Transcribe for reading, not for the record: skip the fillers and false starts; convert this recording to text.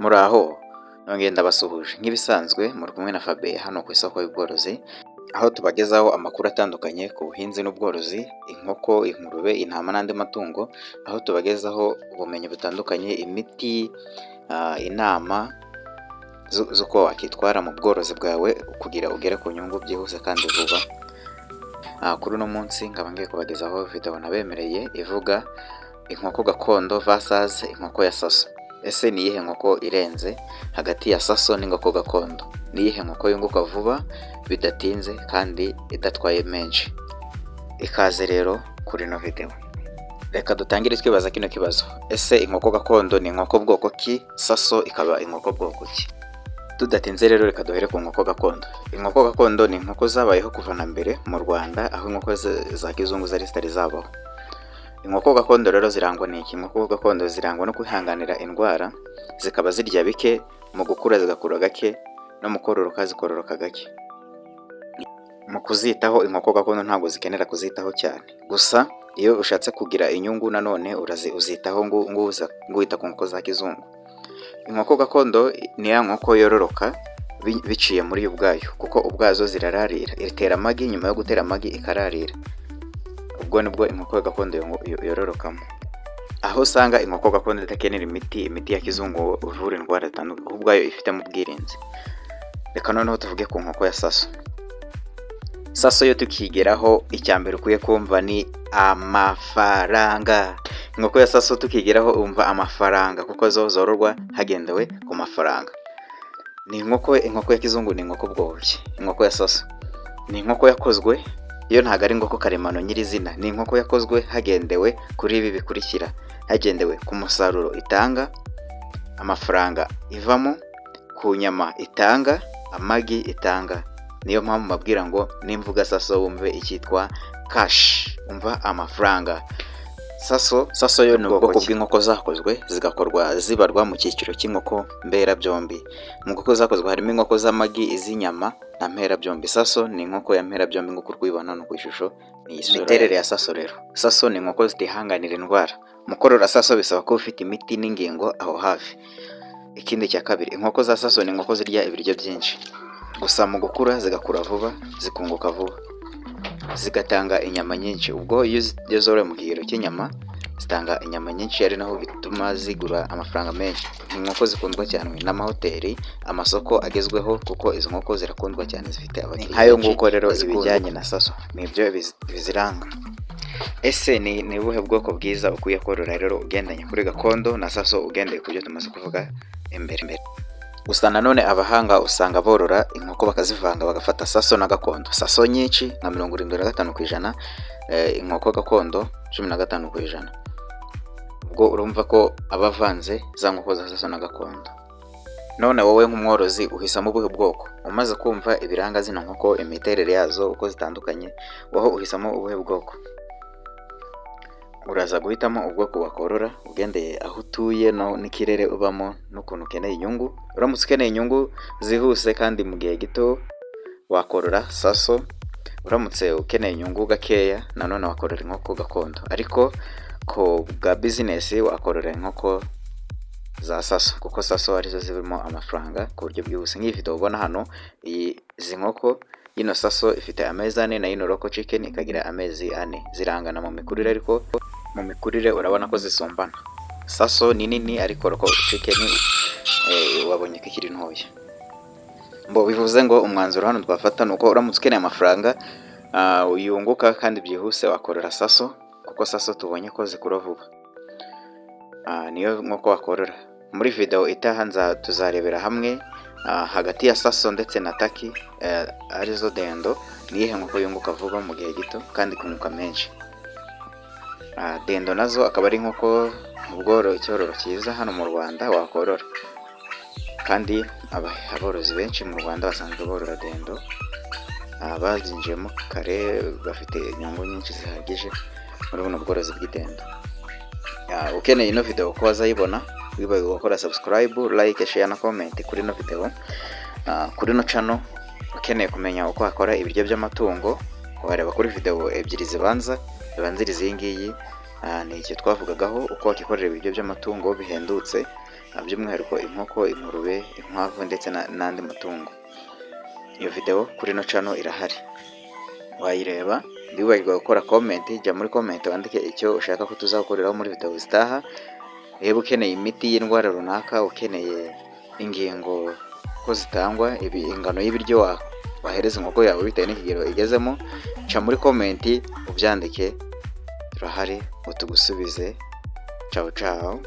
Muraho, nongeye ndabasuhuje nk'ibisanzwe. Muri kumwe na Fabe hano ku Isoko y'Ubworozi, aho tubagezaho amakuru atandukanye ku buhinzi n'ubworozi, inkoko, ingurube, intama n'andi matungo, aho tubagezaho ubumenyi butandukanye, imiti, inama z'uko wakitwara mu bworozi bwawe kugira ugere ku nyungu byihuse kandi vuba. Kuri uno munsi nkaba ngiye kubagezaho video nabemereye ivuga inkoko gakondo versus inkoko ya Saso. Ese ni iyihe nkoko irenze hagati ya Saso n'inkoko gakondo? Ni iyihe nkoko yunguka vuba bidatinze kandi idatwaye menshi? Ikaze rero kuri ino video. Reka dutangire twibaza kino kibazo: ese inkoko gakondo ni inkoko bwoko ki, Saso ikaba inkoko bwoko ki? Tudatinze rero, reka duhere ku nkoko gakondo. Inkoko gakondo ni inkoko zabayeho kuva na mbere mu Rwanda, aho inkoko za kizungu zari zitari zabaho. Inkoko gakondo rero zirangwa n'iki? Inkoko gakondo zirangwa no kwihanganira indwara, zikaba zirya bike, mu gukura zigakura gake, no mu kororoka zikororoka gake. Mu kuzitaho, inkoko gakondo ntabwo zikenera kuzitaho cyane. Gusa iyo ushatse kugira inyungu nanone uzitaho ng'uwita ku nkoko za kizungu. Inkoko gakondo ni ya nkoko yororoka biciye muri yo ubwayo, kuko ubwazo zirararira, itera amagi, nyuma yo gutera amagi ikararira. Ubwo nibwo inkoko gakondo yororokamo. Aho usanga inkoko gakondo idakenera imiti ya kizungu ivura indwara zitandukanye, kuko ubwayo ifitemo ubwirinzi. Reka noneho tuvuge ku nkoko ya Saso. Saso yo tukigeraho, icya mbere ukwiye kumva ni amafaranga. Inkoko ya Saso tukigeraho wumva amafaranga, kuko zo zororwa hagendewe ku mafaranga. Ni inkoko ya kizungu ni inkoko bwoko ki? Inkoko ya Saso ni inkoko yakozwe, yo ntabwo ari inkoko karemano nyirizina, ni inkoko yakozwe hagendewe kuri ibi bikurikira: hagendewe ku musaruro itanga, amafaranga ivamo, ku nyama itanga, amagi itanga. Niyo mpamvu mbabwira ngo nimvuga Saso wumve icyitwa cash, umva amafaranga. Saso yo ni ubwoko bw'inkoko zakozwe, zigakorwa zibarwa mu cyiciro cy'inkoko mberabyombi. Mu nkoko zakozwe harimo inkoko z'amagi, iz'inyama na mperabyombi. Saso ni inkoko ya mperabyombi nk'uko uri kubibona hano ku ishusho. Ni imiterere ya Saso rero. Saso ni inkoko zitihanganira indwara. Mu korora Saso bisaba kuba ufite imiti n'ingingo aho hafi. Ikindi cya kabiri, inkoko za Saso ni inkoko zirya ibiryo byinshi. Gusa mu gukura zigakura vuba, zikunguka vuba, zigatanga inyama nyinshi. Ubwo iyo zorowe mu kigero cy'inyama, zitanga inyama nyinshi, ari naho bituma zigura amafaranga menshi. Ni inkoko zikundwa cyane n'amahoteli, amasoko agezweho, kuko izo nkoko zirakundwa cyane, zifite abakiriya. Nk'ayo nguko rero ibijyanye na Saso ni ibyo biziranga. Ese ni ubuhe bwoko bwiza ukwiye korora rero ugendanye kuri gakondo na Saso, ugendeye ku byo tumaze kuvuga imbere mbere? Gusa nanone abahanga usanga borora inkoko bakazivanga, bagafata Saso na gakondo. Saso nyinshi nka 75%, inkoko gakondo 15%. Ubwo urumva ko aba avanze za nkoko za Saso na gakondo. None wowe nk'umworozi uhisamo ubuhe bwoko? Umaze kumva ibiranga zino nkoko, imiterere yazo, uko zitandukanye, wowe uhisamo ubuhe bwoko? Uraza guhitamo ubwoko wakorora ugendeye aho utuye n'ikirere ubamo n'ukuntu ukeneye inyungu. Uramutse ukeneye inyungu zihuse kandi mu gihe gito, wakorora Saso. Uramutse ukeneye inyungu gakeya, nanone wakorora inkoko gakondo. Ariko ku bwa business wakorora inkoko za Saso, kuko Saso arizo zirimo amafaranga ku buryo bwihuse. Nk'iyi video ubona hano, izi nkoko, yino Saso ifite amezi 4 na yino local chicken ikagira amezi 4. Zirangana mu mikurire, ariko mu mikurire urabona ko zisumbana. Saso ni nini, ariko local chicken wabonye ko ikiri ntoya. Mbo bivuze ngo umwanzuro hano twafata ni uko uramutse ukeneye amafaranga yunguka kandi byihuse, wakorora Saso, kuko Saso tubonye ko zikura vuba, niyo nkoko wakorora. Muri video itaha tuzarebera hamwe hagati ya Saso ndetse na turkey, arizo dendo, niyihe nkoko yunguka vuba mu gihe gito kandi ikunguka menshi. Dendo nazo akaba ari inkoko ubworo icyororo cyiza hano mu Rwanda wakorora, kandi aborozi benshi mu Rwanda basanzwe borora dendo, bazinjiyemo kare, bafite inyungu nyinshi zihagije muri buno bworozi bw'idendo. Ukeneye ino video ko wazayibona, wibagiwe gukora subscribe, like, share na comment kuri ino video, kuri ino channel. Ukeneye kumenya uko wakora ibiryo by'amatungo, wareba kuri video ebyiri zibanza zibanziriza iyi ngiyi. Ni icyo twavugagaho, uko wakikorera ibiryo by'amatungo bihendutse. by'umwihariko inkoko, ingurube, inkwavu ndetse n'andi matungo. Iyo video kuri ino channel irahari, wayireba. Ntiwibagirwe gukora comment, jya muri comment wandike icyo ushaka ko tuzakoreraho muri video zitaha. Niba ukeneye imiti y'indwara runaka, ukeneye ingingo ko zitangwa, ingano y'ibiryo wahereza inkoko yawe bitewe n'ikigero igezemo, ca muri comment ubyandike, turahari ngo tugusubize. Ciao ciao.